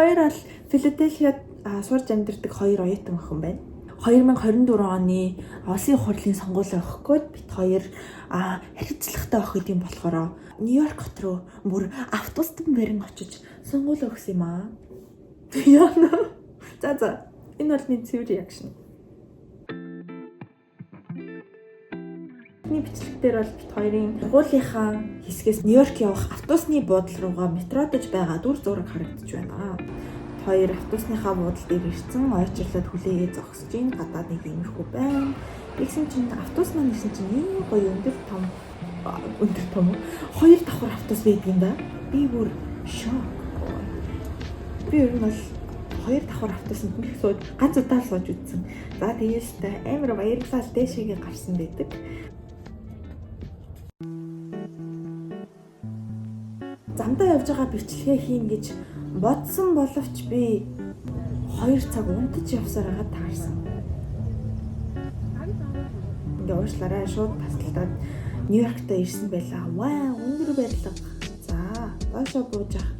хоёр бол Филадельфиад сурж амьдардаг хоёр оюутан охин байна. 2024 оны улсын хурлын сонгуулиа өгөх гээд бид хоёр харилцлагатай охид юм болохоор Нью-Йорк хот руу бүр автобустан барин очиж сонгуулиа өгсөн юм аа. Яна. За. Энэ бол миний цэвэр reaction. Миний бичлэг дээр бол бид хоёрын сургуулийнхаа хэсгээс Нью-Йорк явах автобусны буудлын руугаа метродож байгаа дүр зураг харагдаж байна. Бид хоёр автобусныхаа буудлын дээр ирсэн, ойчрлоод хүлээгээ зогсож ийн гадаад нэг иймэрхүү байна. Тэгсэн чинь автобус маань ирсэн чинь ийм гоё өндөр том хоёр давхар автобус байдаг юм да. Би бүр шок. Би ер нь бол хоёр давхар автобусанд нэг сууж ганц удаа л сууж үзсэн. За тэгээл та амар баярлал дээшээгээ гарсан байдаг. Замдаа явж байгаа бичлэгээ хийн гэж бодсон боловч би 2 цаг унтаж явсаар хагаад таарсан. Ингээ уушлаарай шууд тасалтаад Нью-Йоркт ирсэн байлаа. Вау, өндөр барилга. За, доошоо бууж ахад.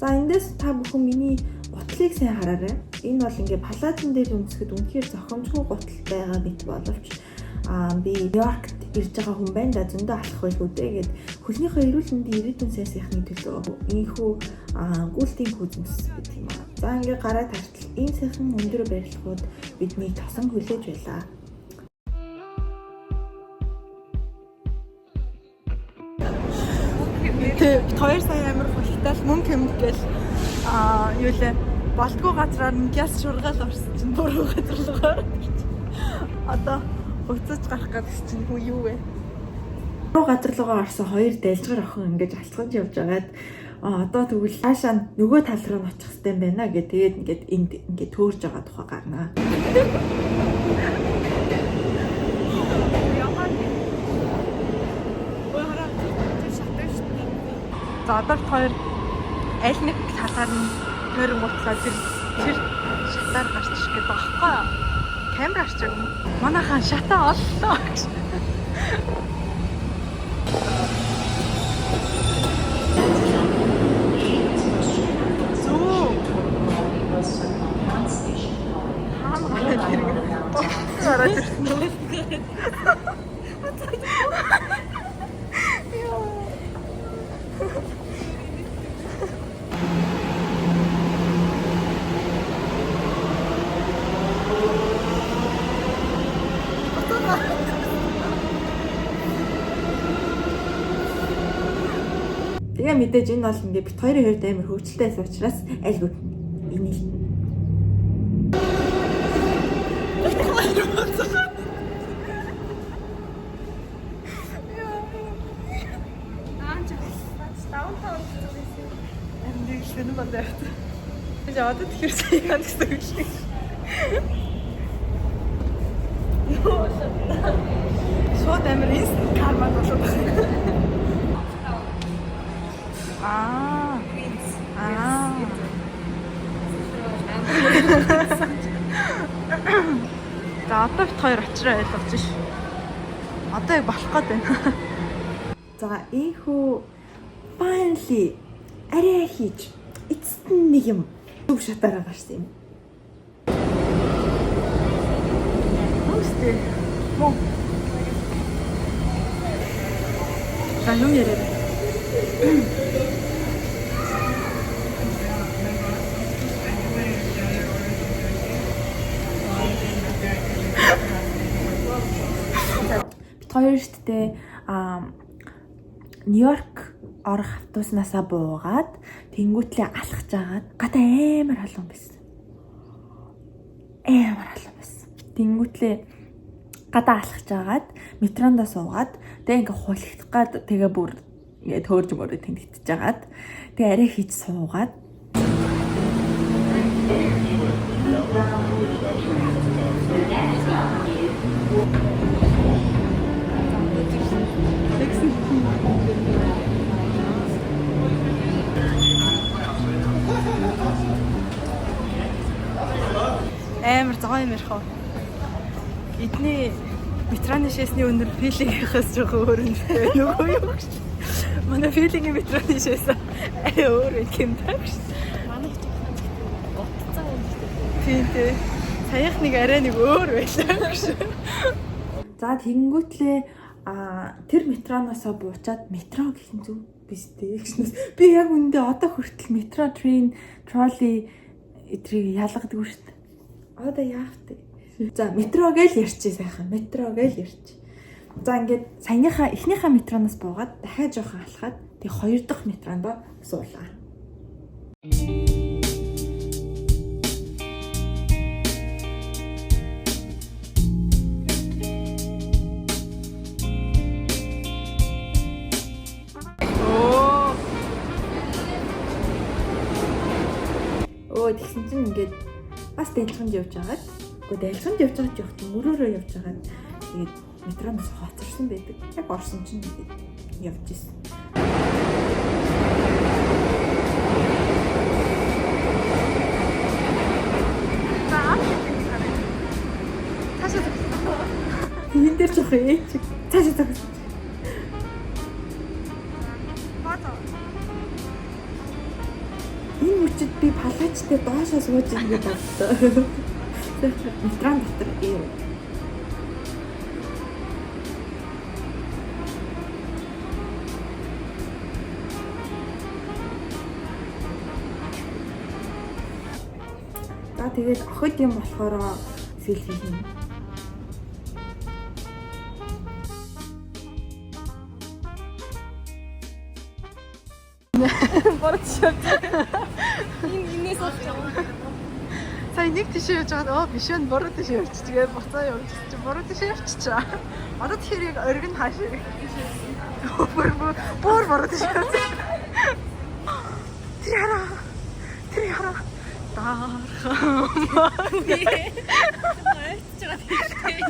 За, эндээс та бүхэн миний гутлыг сайн хараарай. Энэ бол ингээ палажин дээр өмсөхөд үнэхээр зохимжгүй гутал байгаа мэт боловч би Нью-Йоркт ирж байгаа хүн байна да, зөндөө алах байлгүй дээ гэд хөлнийхөө эрүүл мэндийн ирээдүйн сайн сайхны төлөө ийхүү гүйлтийн хүзэмс гэдэг юм аа. За ингээ гараад хартал ийм сайхан өндөр барилгууд биднийг тосон хүлээж байлаа. Тэ бид хоёр сая амар хултал мөнгө хэмгэл юу лээ болтгоо газраар нь гяс шургаал орсон чинь буруу газар руу ороод ирчих. Одоо буцаж гарах гэдэг чинь хүү юу вэ? Буруу газар руугаа орсон хоёр дайлжгар охин ингэж алцгаж явж байгаад одоо тэгвэл цаашаа нөгөө тал руу нь очих хэрэгтэй юм байна гэ. Тэгээд ингээд энд ингээд төөрж байгаа тухай гарнаа. За одоо бид хоёр аль нэг талаар нь тойронгуутлаа тэр шатаар гарч ирэх гэдэг байгаа байхгүй юу? Камер арч өгнө. Манайхан шатаа оллоо гэж. Зүү. Хаана гараад иргэн? Гараад ирсэн. Тэгээ мэдээж энэ бол ингээ бит хоёрын хувьд амар хөвгөлтэй байсан учраас айлгүй инээлтэн. Нэг сонир болоо явт. Би одоо тэгэхээр сая гэсэн үг шиг. Шууд амар instant karma болоод байна. Аа. Аа. За одоо бит хоёр очроо ойлгож ш. Одоо яг болох гээд байна. За ийхүү finally арай хийж эцэст нь нэг юм төв шатаараа гарсан юм. Үстэй. Мөн. За юм яриа. Бид хоёр штэ Нью-Йорк орох автобуснаасаа буугаад тэнгуүтлээ алхаж агаад гадаа амар халуун байсан. Амар халуун байсан. Тэнгуүтлээ гадаа алхаж агаад метрондоо суугаад тэгээ ингээ хулигдах гад тэгээ бүр ингээ төөрж мөрөө тэнэгтэж агаад тэгээ арай хийж суугаад Амар зоо юм ярих уу? Эдний метроны шээсний өндөр feeling-ийнхээс жоохон өөр юм байна нөгөө юу гэж. Манай feeling-ийн метроны шээс арай өөр байх юм даа гэж. Манай их жоохон. Тийм тий. Саях нэг арай нэг өөр байлаа гэж. За тэгэнгүүтлээ тэр метроноосоо буучаад метро гэх юм зүг биш дээ гэснээс би яг үндэ одоо хүртэл метро, train, trolley эдрийг ялгадаг шүү дээ. Одоо яах вэ? За метро гэж ярьчих сайхан. Метро гэж ярьчих. За ингээд саяныхаа эхнийхээ метроноос буугаад дахиад жоохон алхаад тэг хоёр дахь метронд суулаа. Оо. Өө тэгсэн чинь ингээд бас дайлганд явж байгаад үгүй дайлганд явж байгаад явах нь мөрөөрөө явж байгаад тэгээд метроноос хоцорсон байдаг. Яг орсон чинь ингээд явж исэн. За аа. Цаашаа зогссон. Энэ дээр жоохон ээчиг цаашаа зогссон. Бата. Энэ мөчөд би палаачтай доошоо сууж ингэ бодсон. Метрон дотор ийм За тэгээд охид юм болохоор селфи хийнэ. Борч явж. Энэ энэс болж байгаа. Сая нэг тишээ явж байгаад оо биш вэ буруу тишээ явчих. Тэгээд буцаа явж чи буруу тишээ явчихчаа. Одоо тэгэхээр яг оргин хаашаа. Бүр бүр бүр буруу тишээ явчих. Тэр хараа. Тэр хараа. Даархан. Ойлгож байгаа тийм шүү дээ.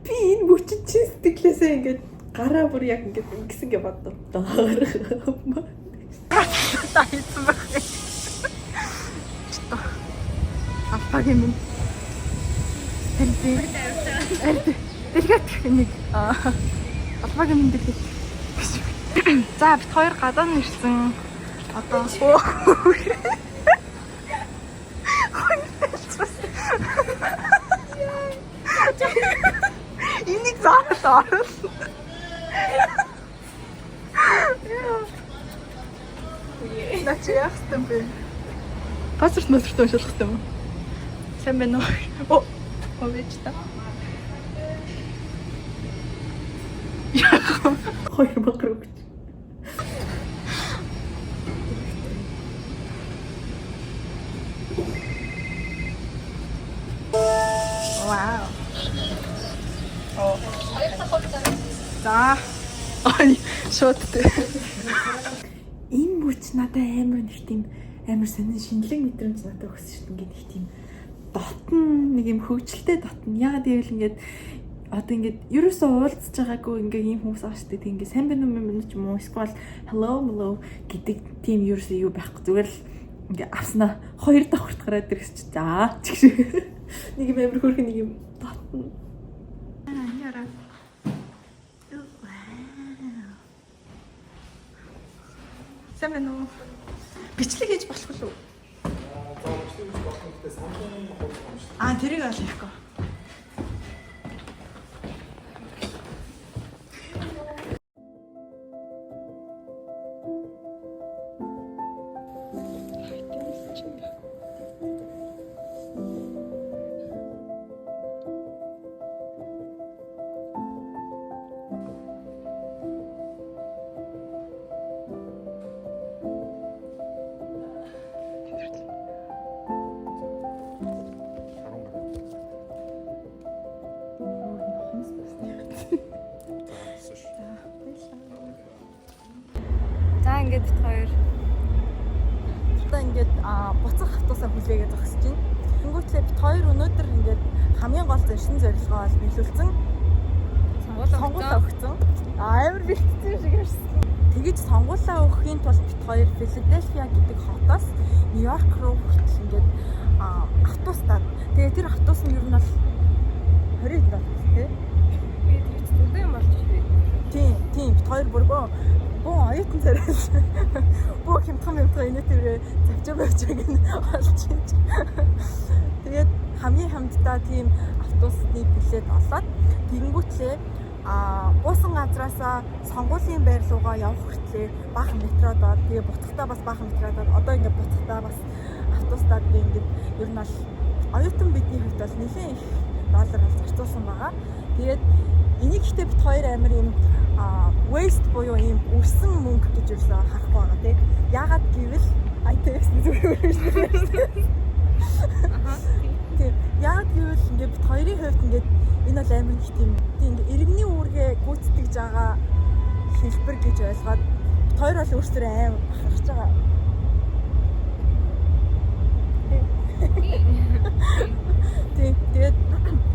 Би энэ мөчөд чи сэтгэлээсээ ингээд гараа бүр яг ингээд ингэсэн гэ боддоо. Та хийсэн байх. Что. Алфагийн минь. Тэрдээ. Тэрдээ. Дэлгэт нэг алфагийн минь дэлгэт. За бит хоёр гадаа нь ирсэн. Одоо Энийг заавал оруулна. Наа чи яах юм бэ? Паспорт маспорт уншуулах юм уу? Сайн байна уу? Оо, овэж та. Яах вэ? Хоёр мангар өгч. Вау. Оо. За. Ой, шууд тэ. Энэ мөч надад амар нэг тийм амар сонин шинэлэг мэдрэмж надад өгсөн шүү дээ. Ингээд нэг тийм дотн нэг юм хөгжилтэй дотн. Яагаад гэвэл ингээд одоо ингээд ерөөсөө уулзж байгаагүй ингээд ийм хүмүүс байгаа шүү дээ. Тэг ингээд сайн байна уу юм ч юм уу эсвэл hello hello гэдэг тийм ерөөсөө юу байхгүй. Зүгээр л ингээд авснаа хоёр давхарт гараад ирсэн чи за чиг шиг. Нэг юм амар хөөрхөн нэг юм дотн. Яра. Сайн байна уу? Бичлэг хийж болох уу? За бичлэг хийж болох гэхдээ самбарын хурд юм шүү. Аа, тэрийг ол хийхгүй. За ингээд бит хоёр Одоо ингээд буцах автобусаа хүлээгээ зогсож байна. Тэнгүүтлээ бит хоёр өнөөдөр ингээд хамгийн гол зорьсон зорилгоо бол биелүүлсэн. сонгуулаа Сонгуулаа өгсөн. Амар бэлтцсэн юм шиг ярьсан. Тэгэж сонгуулаа өгөхийн тулд бит хоёр Филадельфиа гэдэг хотоос Нью-Йорк руу хүртэл ингээд автобустаад. Тэгээ тэр автобус нь ер нь бол 20 доллар тий. Би тэр чинь зөндөө юм болж шүү. Тийм, тийм бит хоёр бүр бөө оюутан Оюутан царай. Бүх хямдхан хямдхан инээ тэргээ завчаа байвчааг нь олж иж. Тэгээд хамгийн хямдтай тийм автобусны билет олоод тэгэнгүүтлээ буусан газраасаа сонгуулийн байр руугаа явах хүртлээр баахан метродоор, тэгээ буцахтаа бас баахан метродоор, одоо ингээд буцахтаа бас автобустаад би ингээд ер нь бол оюутан бидний хувьд бол нэлээд их доллар бол зарцуулсан байгаа. Тэгээд энийг гэхдээ бид хоёр амар юм waste буюу ийм үрсэн мөнгө гэж юусэн харахгүй байгаа, тий. Яагаад гэвэл ITX зүгээр шүү дээ. Тийм. Яагаад гэвэл ингээд бид хоёрын хувьд ингээд энэ бол амар их тийм ингээд иргэний үүргээ гүйцэтгэж байгаа хэлбэр гэж ойлгоод бид хоёр бол өөрсдөө амар бахархаж байгаа. Тийм. Тэгээд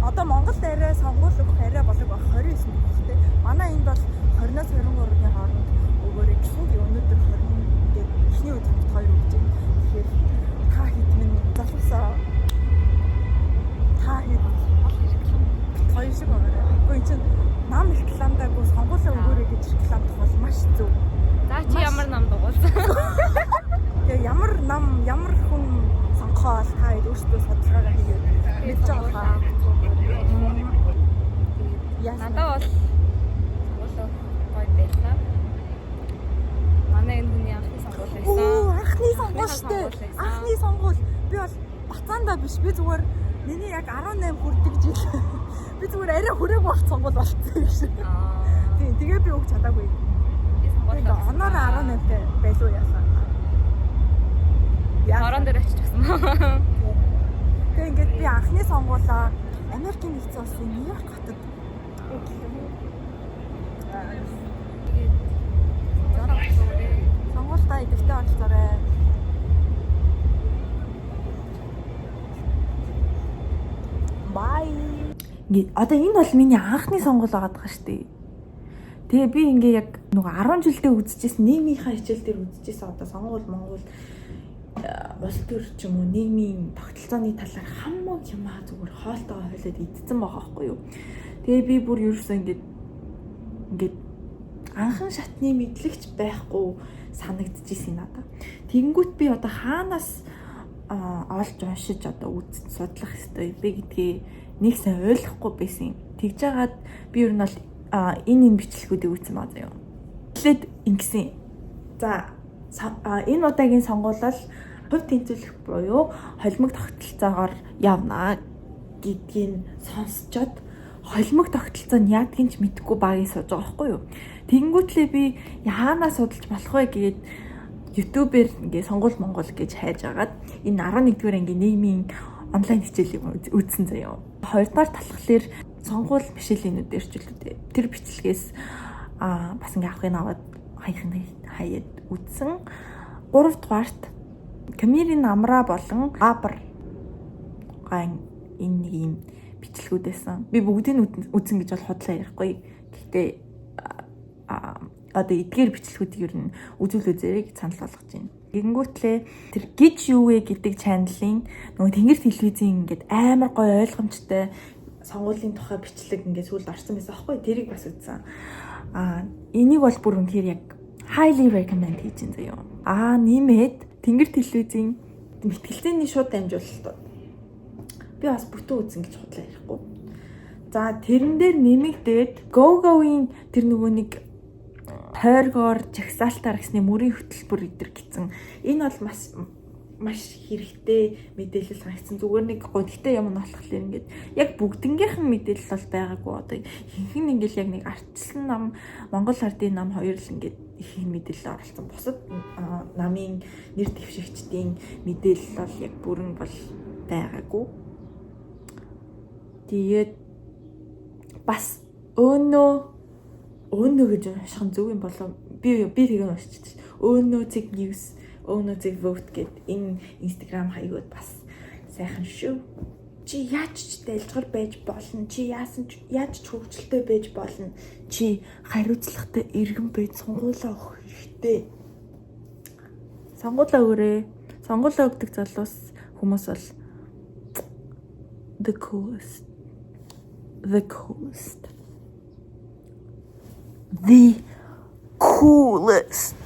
одоо Монголд арай сонгуул өгөх арай болог баг 29 байх тий. Манай энд бол 20-оос 23-ны хооронд өгөөрэй гэсэн. Тэгээ өнөөдөр 20 гээд эхний өдөр бид хоёр өгч байна. Тэгэхээр та хэд минь залуусаа, та хэд бид хоёр шиг байгаарай. Үгүй, энэ чинь нам рекламдаагүй сонгуулаа өгөөрэй гэж рекламдах бол маш зөв. За, чи ямар нам дугуулсан? Тэгээ ямар нам, ямар хүн сонгохоо бол та хэд өөрсдөө судалгаагаа хийгээд мэдж байгаа хаа. Яасан? Надад бол сонгуулаа гоё байлаа. Манай энэ хүний анхны сонгуул Оо, байсан. анхны сонгуул Анхны штэ. сонгуул байсан. Анхны сонгуул. Би бол бацаандаа биш. Би зүгээр миний яг 18 хүрдэг жил. Би зүгээр арай хүрээгүй багт сонгуул болцсон юм шиг. Тийм, тэгээ би өгч чадаагүй. Би сонгуул Ингээ оноороо 18-тай байлуу яасан. Яасан. Хорон дээр очиж өгсөн. Тэгээ ингээд би анхны сонгуулаа Америкийн нэгдсэн улсын Нью-Йорк хотод өглөө. Тэгээд Сонгуультай идэвхтэй оролцоорой. Bye. Ингээд одоо энэ бол миний анхны сонгуул байгаа даа шүү дээ. Тэгээ би ингээ яг нөгөө 10 жилдээ үзчихсэн, нийгмийнхаа хичээл дээр үзчихсэн одоо сонгуул монгол улс төр ч юм уу нийгмийн тогтолцооны талаар хамаг юмаа зүгээр хоолтойгоо хойлоод идсэн байгаа байхгүй юу. Тэгээ би бүр ерөөсөө ингээд анхан шатны мэдлэгч байхгүй санагдчихсэн надад. Тэгэнгүүт би одоо хаанаас олж уншиж одоо үзэж судлах ёстой юм бэ гэдгээ нэг сайн ойлгохгүй байсан юм. Тэгж жагаад би ер нь бол энэ бичлэгүүдийг үзсэн байгаа заяа. Эхлээд ингэсэн. За, энэ удаагийн сонгуул бол хувь тэнцвэрлэх буюу холимог тогтолцоогоор явна гэдгийг сонсчоод холимог тогтолцоо нь яадгийг ч мэдэхгүй багийн сууж байгаа байхгүй юу. Тэгэнгүүтлээ би яанаа судалж болох вэ гээд YouTube-ээр ингээ сонгуул Монгол гэж хайж агаад энэ 11-р ангийн нийгмийн онлайн хичээлийг үзсэн заяа. Хоёрдугаар талхлаар сонгуул бишэлийнүүд дээр ч үлээ. Тэр бичлэгээс бас ингээ авахыг аваад хаяхын хаяад үзсэн. Гуравдугаарт Камерын намраа болон Абр ган энэ нэг юм бичлэгүүд байсан. Би бүгдийг нь үзсэн гэж бол худлаа ярихгүй. Гэхдээ одоо эдгээр бичлэгүүдийг ер нь үзүүл үзээрэй гэж санал болгож байна. Тэгэнгүүтлээ тэр гэж юу вэ гэдэг channel-ын нөгөө тэнгэр телевизийн ингээд амар гоё ойлгомжтой сонгуулийн тухай бичлэг ингээд сүүлд орсон байсан аахгүй, тэрийг бас үзсэн. Энийг бол бүр үнэхээр яг highly recommend хийж байна заяа. Нэмээд тэнгэр телевизийн мэтгэлцээний шууд дамжуулалтууд. Би бас бүтэн үзсэн гэж худлаа ярихгүй. За, тэрэн дээр нэмэгдээд Go Go-ийн тэр нөгөө нэг тойргоор жагсаалтаар гэсний мөрийн хөтөлбөр өдр гэсэн. Энэ бол маш маш хэрэгтэй мэдээлэл санагдсан. Зүгээр нэг гонхтой юм нь болохоор ингээд яг бүгднгийнх нь мэдээлэл бол байгаагүй. Одоо ихэнх нь ингээд яг нэг ардчилсан нам, Монгол ардын нам хоёр л ингээд их мэдээлэл оролцсон. Бусад намын нэр дэвшигчдийн мэдээлэл бол яг бүрэн бол байгаагүй. Тэгээд бас өөнөө гэж унших нь зөв юм болов, би тэгээ уншчихсан. Өөнөө цэг news, өөнөө цэг vote гэд энэ Instagram хаягууд бас сайхан шүү. Чи яаж ч дайлжгар байж болно. Чи яасан ч, яаж ч хөгжилтэй байж болно. Чи хариуцлагатай иргэн байж сонгуулаа өгөх хэрэгтэй. Сонгуулаа өгөөрэй. Сонгуулаа өгдөг залуус хүмүүс бол the coolest. The coolest. The coolest.